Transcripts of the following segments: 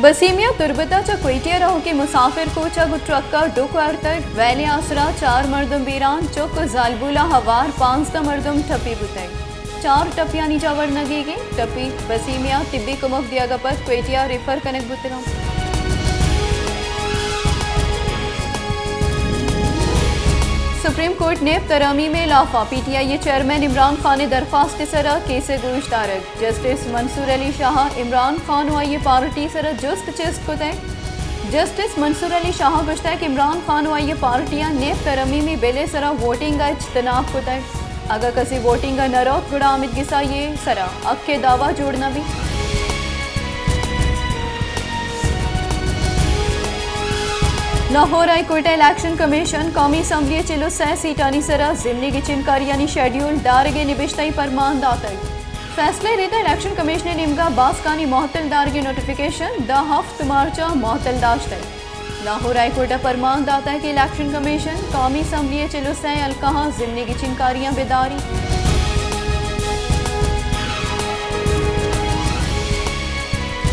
بسیمیا تربت ءَ چہ کوئٹہ ءَ روکیں مسافر کوچ ءَ گوں ٹرک ءَ ڈکھ آرتگ، ویل ءِ آسرا چار مردم بیران، چک ءُ زالبول ءَ ہوار پانزدہ مردم ٹپی بوتگ۔ چار ٹپیانی جاور نہ گیگ اِنت، ٹپی بسیمیا طبی کمک دیگ ءَ پد کوئٹہ ءَ ریفر کنگ بوتگ اَنت۔ سپریم کورٹ نیب ترامیم ءِ لاف ءَ پی ٹی آئی ءِ چیئرمین عمران خان ءِ درخواست ءِ سرا کیس ءِ گوش دارگ۔ جسٹس منصور علی شاہ ءَ عمران خان ءُ آئی ءِ پارٹی ءِ سرا جست چست کتگ۔ جسٹس منصور علی شاہ ءَ گوشتگ کہ عمران خان ءُ آئی ءِ پارٹی ءَ نیب ترمیمی بل ءِ سرا ووٹنگ ءَ اجتناب کتگ۔ اگاں کسے ووٹنگ ءَ نہ روت گڑا آمدگس ءَ آئی ءِ سرا حق ءِ دعوی جوڑ نہ بیت۔ لاہور ہائی کورٹ ءَ الیکشن کمیشن قومی اسمبلی ءِ چل ءُ سئے سیٹانی سرا ضمنی گچین کاریانی شیڈیول دارگ ءِ نبشتہی پرمان داتگ۔ فیصلہ ءِ رد ءَ الیکشن کمیشن ءِ نیمگ ءَ باسکانی مہتل دارگ ءِ نوٹیفکیشن دہ ہفت مارچ ءَ مہتل داشتگ۔ لاہور ہائی کورٹ ءَ پرمان داتگ کہ الیکشن کمیشن قومی اسمبلی ءِ چل ءُ سئے حلقہاں ضمنی گچین کاریاں بداری۔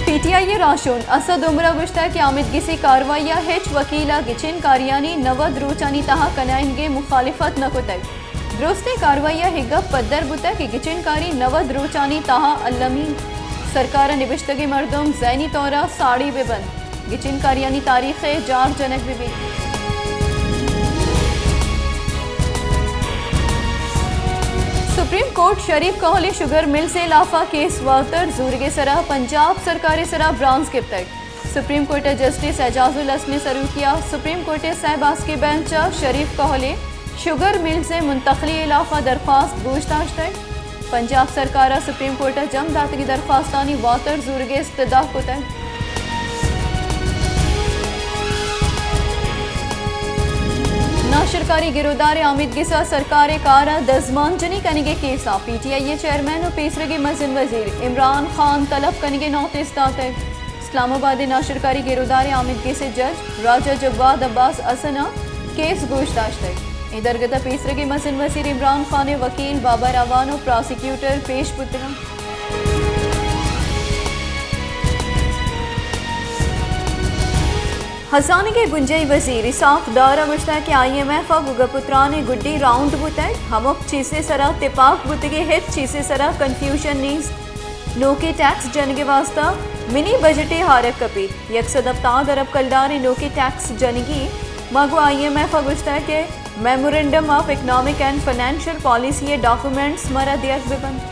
پی ٹی آئی ءِ راہشون اسد عمر ءَ گوشتگ کہ آمدگسی کاروائی ءَ ہچ وکیل ءَ گچین کاریانی نود روچانی تہا کنائینگ ءِ مخالفت نہ کتگ۔ درستیں کاروائی ءَ اے گپ پدر بوتگ کہ گچین کاری نود روچانی تہا المی انت۔ سرکار ءَ نبشتگیں مردم ذہنی طور ءَ ساڑی بہ بنت، گچین کاریانی تاریخ ءِ جار جنگ بہ بیت۔ سپریم کورٹ شریف کوہلی شوگر ملز ءِ لاف ءَ کیس واتر زورگ ءِ سرا پنجاب سرکار ءِ سرا برانز گپتگ۔ سپریم کورٹ ءِ جسٹس اعجاز الحسن ءِ سروکی ءَ سپریم کورٹ ءِ سئے باسکیں بینچ ءَ شریف کوہلی شوگر ملز ءِ منتقلی ءِ لاف ءَ درخواست گوش داشتگ۔ پنجاب سرکار ءَ سپریم کورٹ ءَ جم داتگیں درخواستانی واتر زورگ ءِ استدعا کتگ۔ ناشرکاری گرودار ءِ آمیدگس ءَ سرکار ءِ کار ءَ دزمانجنی کنگ ءِ کیس ءَ پی ٹی آئی ءِ چیئرمین ءُ پیسرگیں مزن وزیر عمران خان طلب کنگ ءِ نوٹس داتگ۔ اسلام آباد ءِ ناشرکاری گرودار ءِ آمیدگس ءِ جج راجہ جواد عباس حسن ءَ کیس گوش داشتگ۔ اے درگت ءَ پیسرگیں مزن وزیر عمران خان ءِ وکیل بابر اعوان ءُ پراسیکیوٹر پیش بوتگ اَنت۔ ہزانگ ءِ بنجاہی وزیر اسحاق ڈار ءَ گوشتگ کہ آئی ایم ایف ءَ گوں گپ ءُ تران ءِ گڈی راؤنڈ بوتگ، ہمک چیز ءِ سرا تپاک بوتگ ءُ ہچ چیز ءِ سرا کنفیوژن نیست۔ نوکیں ٹیکس جنگ ءِ واستہ منی بجٹ ءِ ہارگ کپیت۔ یک سد ہپتاد ارب کلدار ءِ نوکیں ٹیکس جنگی۔ ما گوں آئی ایم ایف ءَ گوشتگ کہ memorandum of economic and financial policy ءِ ڈاکومنٹس مارا دیگ بہ بنت۔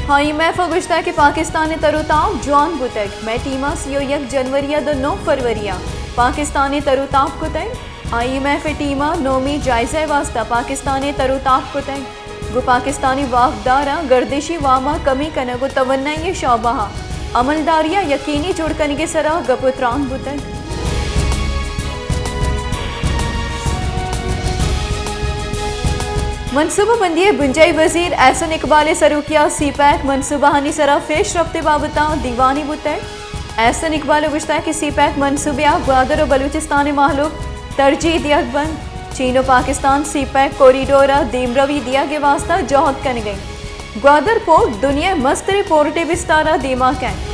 آئی ایم ایف ءَ گوشتگ کہ پاکستان ءِ تر ءُ تاب جوان بوتگ۔ مئے ٹیم ءَ سی ءُ یک جنوری ءَ داں نو فروری ءَ پاکستان ءِ تر ءُ تاب کتگ۔ آئی ایم ایف ءِ ٹیم ءَ نومی جائزہ ءِ واستہ پاکستان ءِ تر ءُ تاب کتگ۔ گوں پاکستانی واکداراں گردشی وام ءِ کمی کنگ ءُ توانائی ءِ شعبہ ءَ عملداری ءَ یقینی جوڑ کنگ ءِ سرا گپ ءُ تران بوتگ۔ منصوبہ بندی ءِ بنجاہی وزیر احسن اقبال ءِ سروکی ءَ سی پیک منصوبہانی سرا پیش رفت ءِ بابت ءَ دیوانے بوتگ۔ احسن اقبال ءَ گوشتگ کہ سی پیک منصوبہ ءَ گوادر ءُ بلوچستان ءِ مہلوک ترجیح دیگ بنت۔ چین ءُ پاکستان سی پیک کوریڈور ءَ دیمروی دیگ ءِ واستہ جہد کنگ ءَ انت۔ گوادر پورٹ دنیا ءِ مستریں پورٹ ءِ بستار ءَ دیما کئیت۔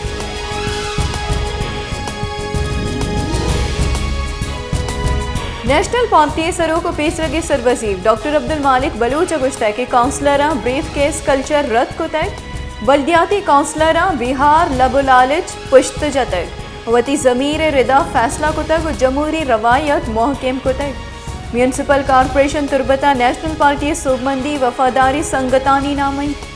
نیشنل پارٹی ءِ سروک ءُ پیسرگیں سروزیر ڈاکٹر عبدالمالک بلوچ ءَ گوشتگ کہ کونسلراں بریف کیس کلچر رد کتگ، بلدیاتی کونسلراں بیہار لب ءُ لالچ پشت جتگ، وتی ضمیر ءِ ردا فیصلہ کتگ ءُ جمہوری روایت مہکم کتگ۔ میونسپل کارپوریشن تربت ءَ نیشنل پارٹی ءِ سوبمندی وفاداری سنگتانی نام ءَ انت۔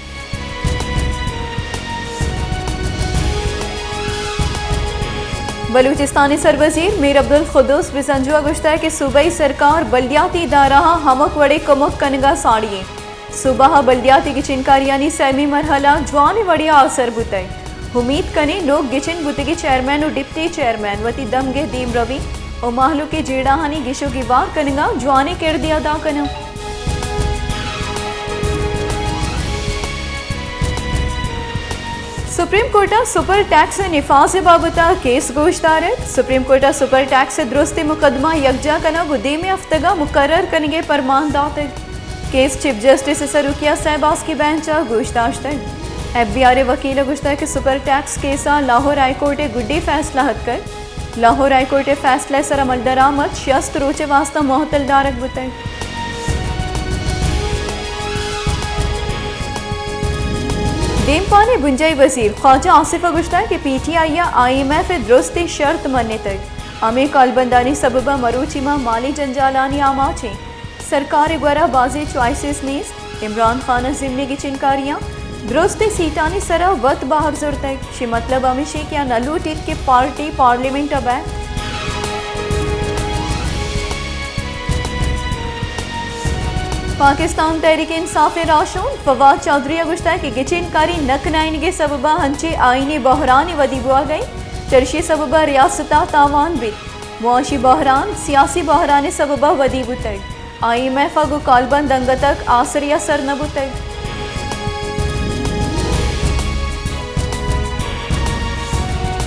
بلوچستان ءِ سروزیر میر عبدالقدوس بزنجو ءَ گوشتگ کہ صوبائی سرکار بلدیاتی ادارہاں ہمک وڑیں کمک کنگ ءَ ساڑی انت۔ صوبہ ءَ بلدیاتی گچینکاریانی سیمی مرحلہ جوانیں وڑے ءَ آسر بوتگ۔ امیت کنیں نوک گچین بوتگیں چیئرمین ءُ ڈپٹی چیئرمین وتی دمگ ءِ دیمروی ءُ مہلوک ءِ جیڑہانی گیش ءُ گیوار کنگ ءَ جوانیں کردے ادا کناں۔ سپریم کورٹ ءَ سپر ٹیکس ءِ نفاذ ءِ بابت ءَ کیس گوش دارگ۔ سپریم کورٹ ءَ سپر ٹیکس ءِ درستیں مقدمہ یکجا کنگ ءُ دیمی ہفتگ ءَ مقرر کنگ ءِ پرمان داتگ۔ کیس چیف جسٹس ءِ سروکی ءَ سئے باسکی بینچ ءَ گوش داشتگ۔ ایف بی آر ءِ وکیل ءَ گوشتگ کہ سپر ٹیکس کیس ءَ لاہور ہائی کورٹ ءِ گڈی فیصلہ اتکگ۔ لاہور ہائی کورٹ ءِ فیصلہ ءِ سر عمل درآمد شست روچ ءِ واستہ معطل دارگ بوتگ۔ دیمپان ءِ بنجاہی وزیر خواجہ آصف ءَ گوشتگ کہ پی ٹی آئی ءَ آئی ایم ایف ءِ درستیں شرط منتگ، ہمے کالبندانی سبب ءَ مروچی ما مالی جنجالانی آماچ ایں۔ سرکار ءِ گورا بازیں چوائسز نیست۔ عمران خان ءَ ضمنی گچینکاریاں درستیں سیٹانی سرا وت بہر زرتگ۔ شی مطلب ہمیش انت کہ آ نہ لوٹیت کہ پارٹی پارلیمنٹ ءَ بئیت۔ پاکستان تحریک انصاف ءِ راہشون فواد چوہدری ءَ گوشتگ کہ گچینکاری نہ کنائینگ ءِ سبب ءَ ہنچیں آئینی بحرانے ودی بوہگ ءَ انت، چرشی ءِ سبب ءَ ریاست ءَ تاوان بیت۔ معاشی بحران سیاسی بحران ءِ سبب ءَ ودی بوتگ۔ آئی ایم ایف ءَ گوں کالبند انگت ءَ آسرے ءَ سر نہ بوتگ۔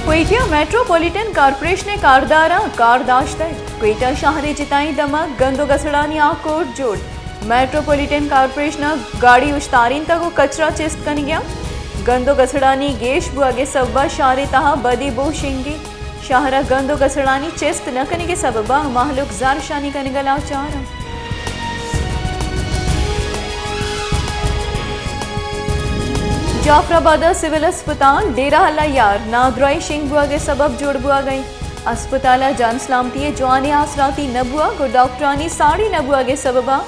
کوئٹہ میٹروپولیٹن کارپوریشن ءِ کارداراں کار داشتگ۔ کوئٹہ شہر ءِ جتائیں دمگ گند ءُ گسڑانی آکوٹ جوڑ۔ میٹروپولیٹن کارپوریشن ءَ گاڑی اوشتارینتگ ءُ کچرا چست کنگ ءَ انت۔ گند ءُ گسڑانی گیش بوہگ ءِ سبب ءَ شہر ءِ تہا بدیں بو شنگ انت۔ شہر ءَ گند ءُ گسڑانی چست نہ کنگ ءِ سبب ءَ مہلوک زر شانی کنگ ءَ لاچار انت۔ جعفر آباد ءِ سول اسپتال ڈیرہ اللہ یار نادراہی شنگ بوہگ ءِ سبب جوڑ بوہگ ءَ انت۔ اسپتال ءَ جان سلامتی ءِ جوانیں آسراتی نہ بوہگ ءُ ڈاکٹرانی ساڑی نہ بوہگ ءِ سبب ءَ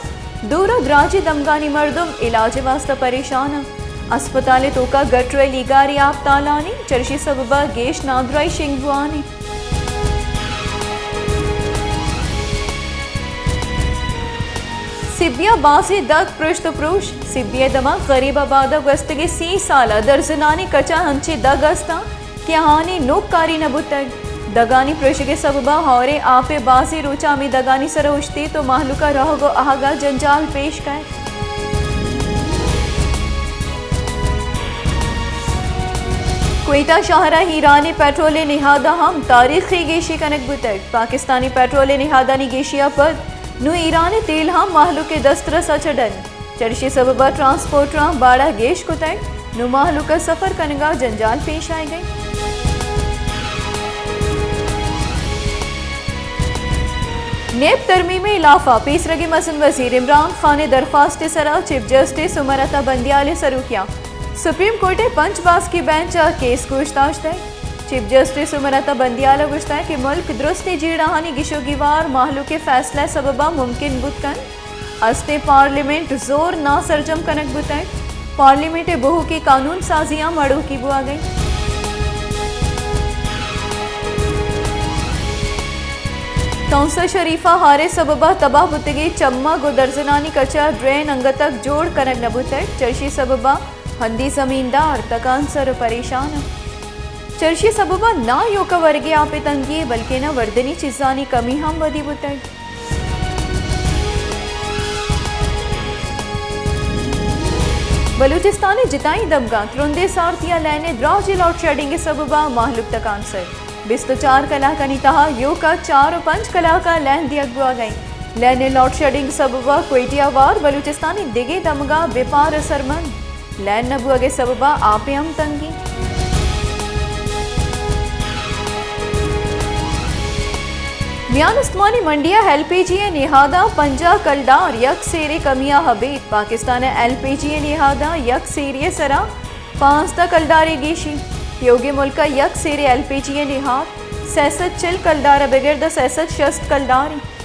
دور ءُ دراجیں دمگانی مردم علاج ءِ واستہ پریشان انت۔ اسپتال ءِ توکا گٹر ءِ لیگارے آپ تالان انت، چرشی سبب ءَ گیش نادراہی شنگ بوان انت۔ سبی ءَ بازیں دگ پرشت ءُ پروش۔ سبی ءِ دمگ غریب آباد ءَ گوستگیں سی سال ءَ درزنانی کچ ءَ ہنچیں دگ است انت کہ آہانی نوک کاری نہ بوتگ۔ دگانی پرشگ ءِ سبب ءَ ہوریں آپ ءِ بازیں روچ ءَ ہمے دگانی سر ءَ اوشتیت ءُ مہلوک ءَ رہگ ءُ آہگ ءَ جنجال پیش کئیت۔ کوئٹہ شہر ءَ ایرانی پیٹرول ءِ نہاد ءَ ہم تاریخی گیشی کنگ بوتگ۔ پاکستانی پیٹرول ءِ نہادانی گیشی ءَ پد نوں ایران ءِ تیل ہم مہلوک ءِ دسترس ءَ چہ ڈن۔ چرشی سبب ءَ ٹرانسپورٹراں باڑہ گیش کتگ، نوں مہلوک ءَ سفر کنگ ءَ جنجال پیش آیگ ءَ انت۔ نیب ترمیم ءِ ہلاف ءَ پیسرگیں مزن وزیر عمران خان ءِ درخواست ءِ سرا چیف جسٹس عمر عطا بندیال ءِ سروکی ءَ سپریم کورٹ ءِ پنچ باسکی بینچ ءَ کیس گوش داشتگ۔ چیف جسٹس عمر عطا بندیال ءَ گوشتگ کہ ملک درستیں جیڑہانی گیش ءُ گیوار مہلوک ءِ فیصلہ ءِ سبب ءَ ممکن بوت کنت۔ استیں پارلیمنٹ زور ناسرجم کنگ بوتگ۔ پارلیمنٹ ءِ بہوکی قانون سازیاں مڑوکی بوہگ ءَ انت۔ تونسہ شریف ءَ ہار ءِ سبب ءَ تباہ بوتگیں چمگ ءُ درزنانی کچ ءَ ڈرین انگت ءَ جوڑ کنگ نہ بوتگ، چرشی سبب ءَ ہندی زمیندار تکانسر ءُ پریشان انت۔ چرشی سبب ءَ نہ ایوک ءَ ورگے آپ ءِ تنگی، بلکیں نہ وردنی چیزانی کمی ہم ودی بوتگ۔ بلوچستان ءِ جتائیں دمگاں ترندیں سارتی ءَ لین ءِ دراجیں لوڈ شیڈنگ ءِ سبب ءَ مہلوک تکانسر۔ بیست ءُ چار کلاکانی تہا ایوک ءَ چار ءُ پنچ کلاک ءَ لین دیگ بوہگ ءَ انت۔ لین ءِ لوڈ شیڈنگ ءِ سبب ءَ کوئٹہ ءَ ہوار بلوچستان ءِ دگہ دمگاں بے پار اثرمند۔ لین نہ بوہگ ءِ سبب ءَ آپ ءِ ہم تنگی۔ میان استمانی منڈی ءَ ایل پی جی ءِ نہاداں پنجاہ کلدار یک سیرے کمی ءَ ابید۔ پاکستان ءِ ایل پی جی ءِ نہاداں یک سیرے ءِ سرا پانزدہ کلدارے گیشی۔ پیوگیں ملک ءَ یک سیرے ایل پی جی ءِ نہاد سئے سد چل کلدار ءَ بگر داں سئے سد شست کلدار انت۔